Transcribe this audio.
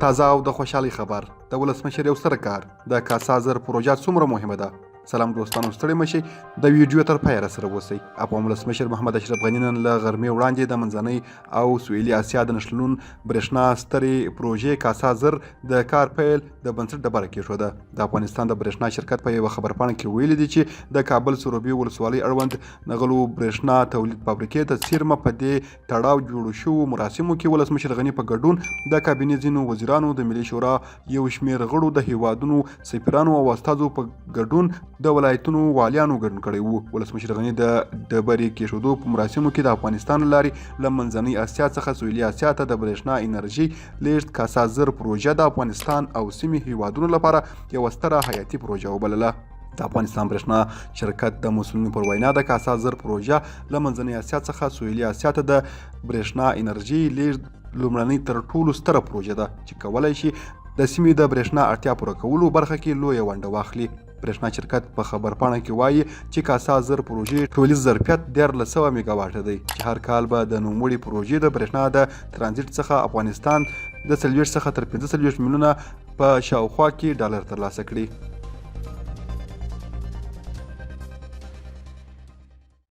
تازه او د خوشحالۍ خبر، د ولسمشر یو ستر کار، د کاسا زر پروژه څومره مهمه ده؟ سلام دوستانو، ستړي مشي، د ویډیو تر پایه را سره اوسئ. افغان ولسمشر محمد اشرف غني نن له غرمې وړاندې د منځنۍ او سویلي اسیا د نښلون برېښنا سترې پروژې کاسا زر د کار پیل د بنسټ ډبره کېښوده. د افغانستان د برېښنا شرکت په یوه خبرپاڼه کې ویلي دي چې د کابل سروبي ولسوالۍ اړوند نغلو برېښنا تولید فابریکې ته څېرمه په دې تړاو جوړو شوو مراسمو کې ولسمشر غني په ګډون د کابینې ځینو وزیرانو، د ملي شورا یو شمېر غړو، د هیوادونو سفیرانو او استازو په ګډون د ولایتونو والیانو ګډون کړی وو. ولسمشر غني د ډبرې کېښودو په مراسمو کې د افغانستان له لارې له منځنۍ اسیا څخه سویلي اسیا ته د برېښنا انرژۍ لېږد کاسا زر پروژه د افغانستان او سیمې هیوادونو لپاره یوه ستره حیاتي پروژه وبلله. د افغانستان برېښنا شرکت د مسؤلینو پر وینا، د کاسا زر پروژه له منځنۍ اسیا څخه سویلي اسیا ته د برېښنا انرژي لیږد لومړنۍ تر ټولو ستره پروژه ده چې کولای شي د سیمې د برېښنا اړتیا پوره کولو برخه کې لویه ونډه واخلي. برېښنا شرکت په خبرپاڼه کې وایي چې کاسا زر پروژې ټولیز ظرفیت 1300 میګاواټه دی چې هر کال به د نوموړي پروژې د برېښنا د ترانزیټ څخه افغانستان د 40 څخه تر 45 میلیونه په شاوخوا کې ډالر ترلاسه کړي.